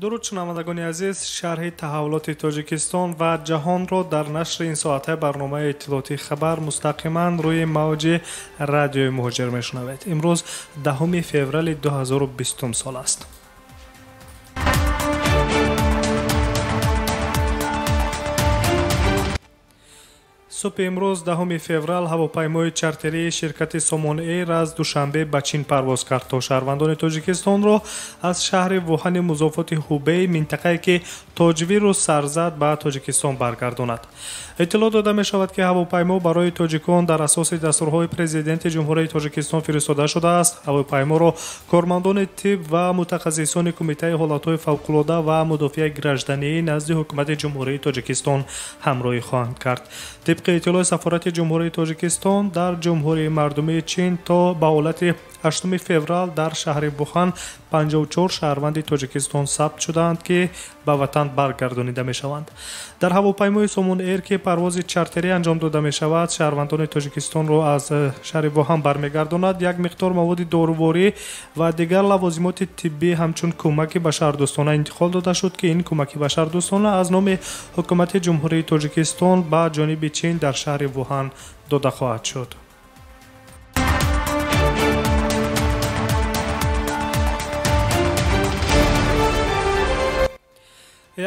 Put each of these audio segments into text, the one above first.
Дуруд шунавандагони азиз, шарҳи таҳаввулоти Тоҷикистон ва ҷаҳонро дар нашри ин соатаи барномаи иттилоотии хабар мустақиман рӯи мавҷи радиои Муҳоҷир мешунавед. Имрӯз 10 феврали 2020 сол аст. Субҳи имрӯз 10 феврал ҳавопаймои чартерии ширкати Сомон Эйр аз Душанбе ба Чин парвоз кард, то шаҳрвандони Тоҷикистонро аз шаҳри Вуҳани музофоти Ҳубей, минтақае ки тоҷвирус сар зад, ба Тоҷикистон баргардонад. Иттилоъ дода мешавад, ки ҳавопаймо барои тоҷикон дар асоси дастурҳои президенти Ҷумҳурии Тоҷикистон фиристода шудааст. Ҳавопайморо кормандони тиб ва мутахассисони Кумитаи ҳолатҳои фавқулода ва мудофиаи граждании назди Ҳукумати Ҷумҳурии Тоҷикистон ҳамроҳӣ хоҳанд кард. Тибқи иттилои Сафорати Ҷумҳурии Тоҷикистон дар Ҷумҳурии Мардумии Чин то ба ҳолати 8 феврал дар шаҳри Вуҳан 54 шаҳрванди Тоҷикистон сабт шудаанд, ки ба ватан баргардонида мешаванд. Дар ҳавопаймои Сомон Эйр, ки парвози чартерӣ анҷом дода мешавад, шаҳрвандони Тоҷикистонро аз шаҳри Вуҳан бармегардонад. Як миқдор маводи доруворӣ ва дигар лавозимоти тиббӣ ҳамчун кӯмаки башардӯстона интиқол дода шуд, ки ин кӯмаки башардӯстона аз номи Ҳукумати Ҷумҳурии Тоҷикистон ба ҷониби Чин дар шаҳри Вуҳан дода хоҳад шуд.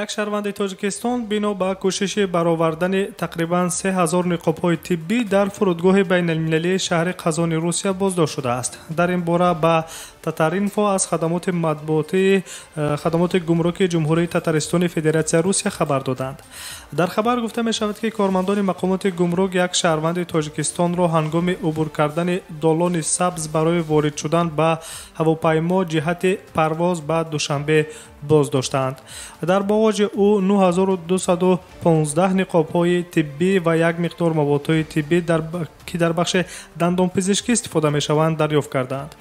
Як шаҳрванди Тоҷикистон бино ба кӯшиши баровардани тақрибан 3000 ниқобҳои тиббӣ дар фурудгоҳи байналмилалии шаҳри Қазони Русия боздошт шудааст. Дар ин бора ба Татаринфо аз хадамоти матбуотии хадамоти гумруки Ҷумҳурии Татаристони Федератсияи Русия хабар доданд. Дар хабар гуфта мешавад, ки кормандони мақомоти гумрук як шаҳрванди Тоҷикистонро ҳангоми убур кардани долони сабз барои ворид шудан ба ҳавопаймо ҷиҳати парвоз ба Душанбе боздоштаанд. Дар боғоҷи ӯ 9215 ниқобҳои тиббӣ ва як миқдор маводҳои тиббӣ, ки дар бахши дандонпизишкӣ истифода мешаванд, дарёфт кардаанд.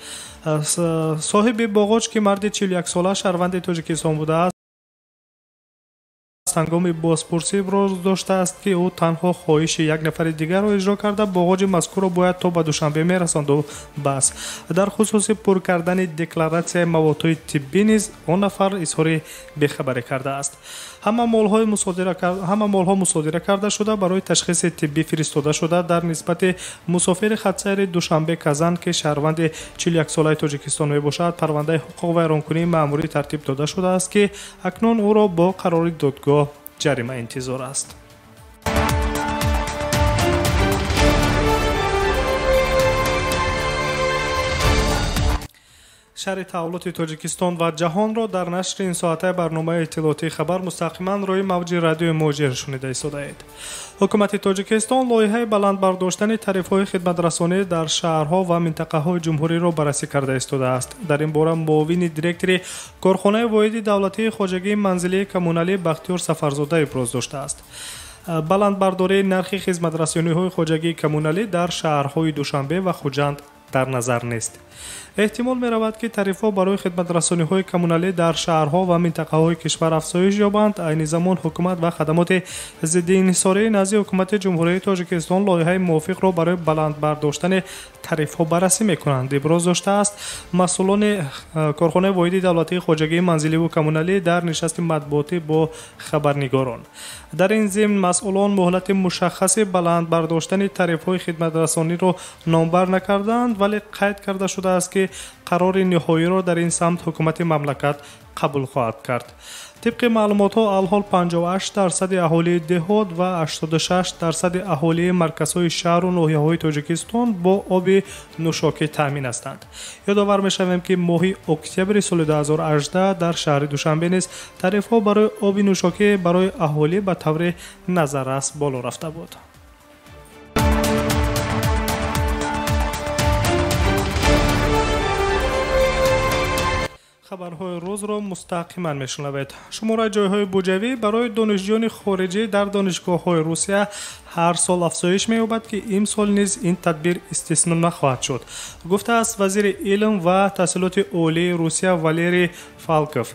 Соҳиби боғоҷ, ки марди 41сола шаҳрванди Тоҷикистон будааст, ҳангоми бозпурсӣ иброз доштааст, ки ӯ танҳо хоҳиши як нафари дигарро иҷро карда, боғоҷи мазкурро бояд то ба Душанбе мерасонду бас. Дар хусуси пур кардани декларатсияи маводҳои тиббӣ низ он нафар изҳори бехабарӣ кардааст. Ҳама молҳо мусодира карда шуда, барои ташхиси тиббӣ фиристода шуда. Дар нисбати мусофири хатсайри Душанбе Казан, ки шаҳрванди 41солаи Тоҷикистон мебошад, парвандаи ҳуқуқвайронкунии маъмурӣ тартиб дода шудааст, ки акнун ӯро бо қарори додгоҳ ҷарима интизор аст. Шарҳи таҳаввулоти Тоҷикистон ва ҷаҳонро дар нашри ин соатаи барномаи иттилоотии хабар мустақиман рӯи мавҷи радиои Муҳоҷир шунида истодаед. Ҳукумати Тоҷикистон лоиҳаи баланд бардоштани тарифҳои хидматрасонӣ дар шаҳрҳо ва минтақаҳои ҷумҳуриро баррасӣ карда истодааст. Дар ин бора муовини директори корхонаи воҳиди давлатии хоҷагии манзилии коммуналӣ Бахтиёр Сафарзода иброз доштааст. Баландбардории нархи хизматрасониҳои хоҷагии коммуналӣ дар шаҳрҳои Душанбе ва Хуҷанд дар назар нест. Эҳтимол меравад, ки тарифҳо барои хидматрасониҳои коммуналӣ дар шаҳрҳо ва минтақаҳои кишвар афзоиш ёбанд. Айни замон ҳукумат ва хадамоти зидди инҳисории назди Ҳукумати Ҷумҳурии Тоҷикистон лоиҳаи мувофиқро барои баланд бардоштани тарифҳо баррасӣ мекунанд, иброз доштааст масъулони корхонаи воҳиди давлатии хоҷагии манзиливу коммуналӣ дар нишасти матбуотӣ бо хабарнигорон. Дар ин зимн масъулон муҳлати мушаххаси баланд бардоштани тарифҳои хидматрасониро номбар накарданд, вале қайд карда шудааст, ки қарори ниҳоиро дар ин самт ҳукумати мамлакат қабул хоҳад кард. Тибқи маълумотҳо, алҳол 58% аҳолии деҳот ва 86% аҳолии марказҳои шаҳру ноҳияҳои Тоҷикистон бо оби нӯшокӣ таъмин ҳастанд. Ёдовар мешавем, ки моҳи октябри соли 2018 дар шаҳри Душанбе низ тарифҳо барои оби нӯшокӣ барои аҳолӣ ба таври назаррас боло рафта буд. Хабарҳои рӯзро мустақиман мешунавед. Шумораи ҷойҳои буҷавӣ барои донишҷӯёни хориҷӣ дар донишгоҳҳои Русия ҳар сол афзоиш меёбад, ки имсол низ ин тадбир истисно нахоҳад шуд, гуфтааст вазири илм ва таҳсилоти олии Русия Валерий Фалков.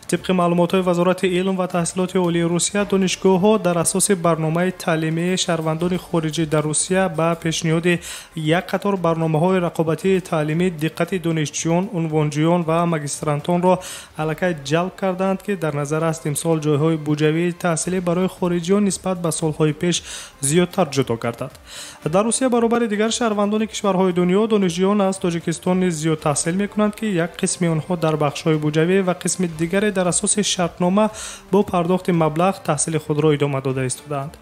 Тибқи маълумотҳои Вазорати илм ва таҳсилоти олии Русия, донишгоҳҳо дар асоси барномаи таълимии шаҳрвандони хориҷӣ дар Русия ба пешниҳоди як қатор барномаҳои рақобатии таълимӣ диққати донишҷӯён, унвонҷӯён ва магистрантонро аллакай ҷалб карданд, ки дар назар аст имсол ҷойҳои буҷавии таҳсилӣ барои хориҷиён нисбат ба солҳои пеш зиёдтар ҷудо гардад. Дар Русия баробари дигар шаҳрвандони кишварҳои дунё донишҷӯён аз Тоҷикистон низ зиёд таҳсил мекунанд, ки як қисми онҳо дар бахшҳои буҷавӣ ва қисми дигаре дар асоси шартнома бо пардохти маблағ таҳсили худро идома дода истодаанд.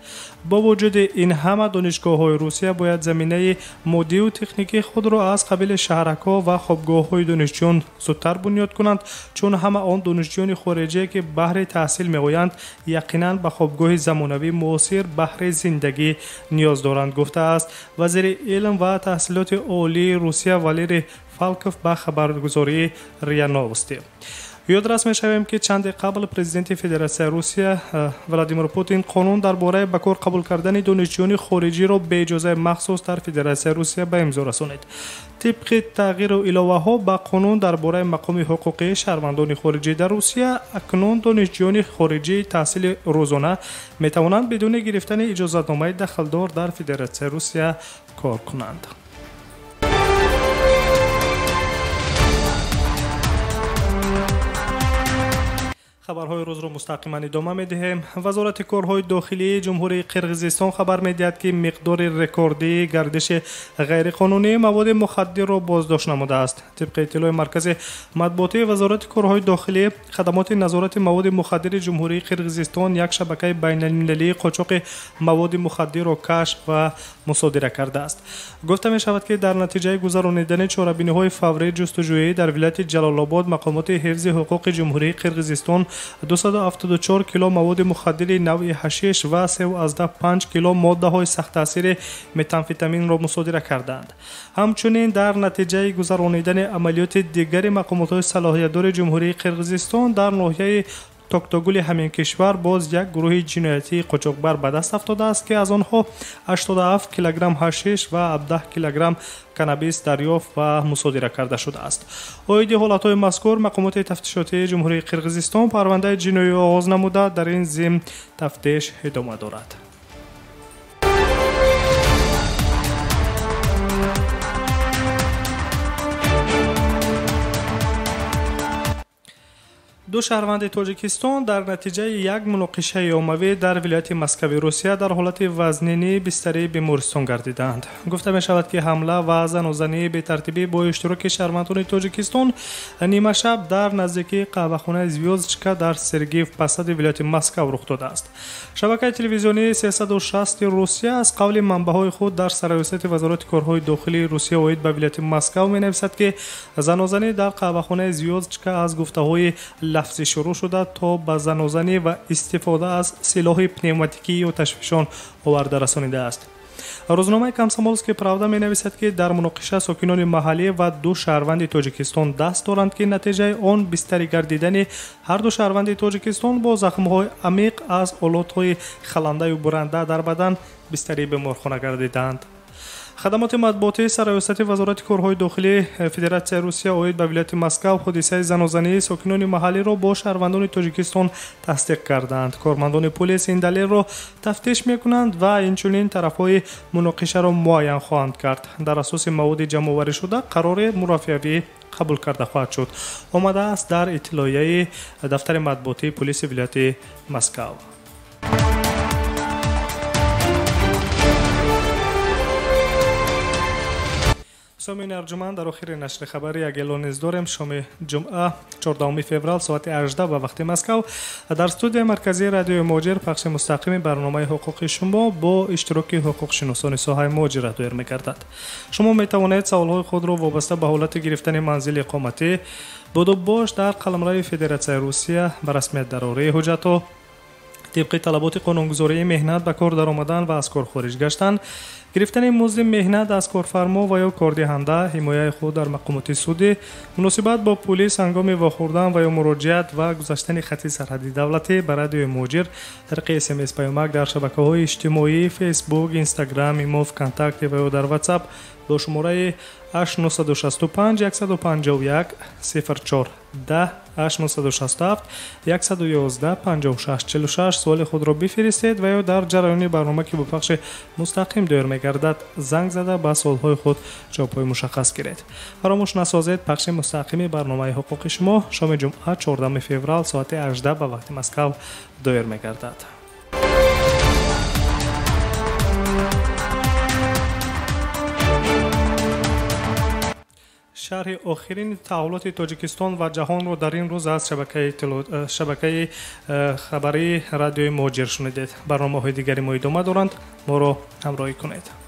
Бо вуҷуди ин ҳама донишгоҳҳои Русия бояд заминаи моддию техникии худро аз қабили шаҳракҳо ва хобгоҳҳои донишҷӯён зудтар бунёд кунанд, чун ҳама он донишҷӯёни хориҷие, ки баҳри таҳсил меоянд, яқинан ба хобгоҳи замонавӣ муосир баҳри зиндагӣ ниёз доранд, гуфтааст вазири илм ва таҳсилоти олии Русия Валерий Фалков ба хабаргузории РИА Новости. Ёдрас мешавем, ки чанде қабл президенти Федератсияи Русия Владимир Путин қонун дар бораи ба кор қабул кардани донишҷӯёни хориҷиро бе иҷозаи махсус дар Федератсияи Русия ба имзо расонид. Тибқи тағйиру иловаҳо ба қонун дар бораи мақоми ҳуқуқии шаҳрвандони хориҷӣ дар Русия, акнун донишҷӯёни хориҷии таҳсили рӯзона метавонанд бидуни гирифтани иҷозатномаи дахлдор дар Федератсияи Русия кор кунанд. Хабарҳои рӯзро мустақиман идома медиҳем. Вазорати корҳои дохилии Ҷумҳурии Қирғизистон хабар медиҳад, ки миқдори рекордии гардиши ғайриқонунии маводи мухаддирро боздошт намудааст. Тибқи иттилои маркази матбуотии Вазорати корҳои дохилӣ, хадамоти назорати маводи мухаддири Ҷумҳурии Қирғизистон як шабакаи байналмилалии қочоқи маводи мухаддирро кашф ва мусодира кардааст. Гуфта мешавад, ки дар натиҷаи гузаронидани чорабиниҳои фаврии ҷустуҷӯӣ дар вилояти Ҷалолобод мақомоти ҳифзи ҳуқуқи Ҷумҳурии Қирғизистон 274 кило маводи мухаддири навъи ҳашиш ва 3,5 кило моддаҳои сахттаъсири метамфетаминро мусодира кардаанд. Ҳамчунин дар натиҷаи гузаронидани амалиёти дигари мақомотҳои салоҳиятдори Ҷумҳурии Қирғизистон дар ноҳияи Токтогули ҳамин кишвар боз як гурӯҳи ҷиноятии қочоқбар ба даст афтодааст, ки аз онҳо 87 килограмм ҳашиш ва 17 килограмм каннабис дарёфт ва мусодира карда шудааст. Оиди ҳолатҳои мазкур мақомоти тафтишотии Ҷумҳурии Қирғизистон парвандаи ҷиноӣ оғоз намуда, дар ин зимн тафтиш идома дорад. Ду шаҳрванди Тоҷикистон дар натиҷаи як муноқишаи оммавӣ дар вилояти Москави Русия дар ҳолати вазнинӣ бистарии бемористон гардидаанд. Гуфта мешавад, ки ҳамла ва занозании бетартибӣ бо иштироки шаҳрвандони Тоҷикистон нимашаб дар наздикии қаҳвахонаи Звёздочка дар Сергиев Посади вилояти Москав рух додааст. Шабакаи телевизионии 360 Русия аз қавли манбаъҳои худ дар сарраёсати Вазорати корҳои дохилии Русия оид ба вилояти Москав менависад, ки занозанӣ дар қаҳвахонаи Звёздочка аз гуфтаҳои лафзӣ шурӯъ шуда то ба занозанӣ ва истифода аз силоҳи пневматикии оташфишон оварда расонидааст. Рӯзномаи Комсомолский правда менависад, ки дар муноқиша сокинони маҳаллӣ ва ду шаҳрванди Тоҷикистон даст доранд, ки натиҷаи он бистарӣ гардидани ҳар ду шаҳрванди Тоҷикистон бо захмҳои амиқ аз олотҳои халандаю буранда дар бадан бистарии беморхона гардидаанд. Хадамоти матбуотии сарраёсати Вазорати корҳои дохилии Федератсияи Русия оид ба вилояти Москав ҳодисаи занозании сокинони маҳаллиро бо шаҳрвандони Тоҷикистон тасдиқ кардаанд. Кормандони полис ин далелро тафтиш мекунанд ва инчунин тарафҳои муноқишаро муайян хоҳанд кард. Дар асоси маводи ҷамъоварӣшуда қарори мурофиавӣ қабул карда хоҳад шуд. Омадааст дар иттилоияи дафтари матбуотии полиси вилояти Москав. Сомини арҷуман, дар охири нашри хабари як эълон низ дорем. Шоми ҷумъа 14 феврал соати 18 ба вақти Москав дар студияи марказии радиои Муҳоҷир пахши мустақими барномаи ҳуқуқи шумо бо иштироки ҳуқуқшиносони соҳаи муҳоҷират доир мегардад. Шумо метавонед саволҳои худро вобаста ба ҳолати гирифтани манзили иқоматӣ, будубош дар қаламрави Федератсияи Русия, ба расмият дарории ҳуҷҷатҳо, тибқи талаботи қонунгузории меҳнат ба кор даромадан ва аз кор хориҷ гаштан, Гирифтани музди меҳнат аз корфармо ва ё кордиҳанда, ҳимояи худ дар мақомоти судӣ, муносибат бо пулис ҳангоми вохӯрдан ва ё муроҷиат ва гузаштани хати сарҳади давлатӣ ба радиои Муҳоҷир тариқи СМС паёмак дар шабакаҳои иҷтимоӣ Фейсбук, Инстаграм, Имо, Вконтакте ва ё дар Ватсап бо шумораи 8965 151 04 10 8967 111 56 46 суоли худро бифиристед ва ё дар ҷараёни барнома, ки бо пахши мустақим доир мегардад, занг зада ба суолҳои худ ҷавобҳои мушаххас гиред. Фаромӯш насозед, пахши мустақими барномаи ҳуқуқи шумо шоми ҷумъа 14 феврал соати 18 ба вақти Москав доир мегардад. Шарҳи охирини таҳаввулоти Тоҷикистон ва ҷаҳонро дар ин рӯз аз шабакаи хабарии радиои Муҳоҷир шунидед. Барномаҳои дигари мо идома доранд, моро ҳамроҳӣ кунед.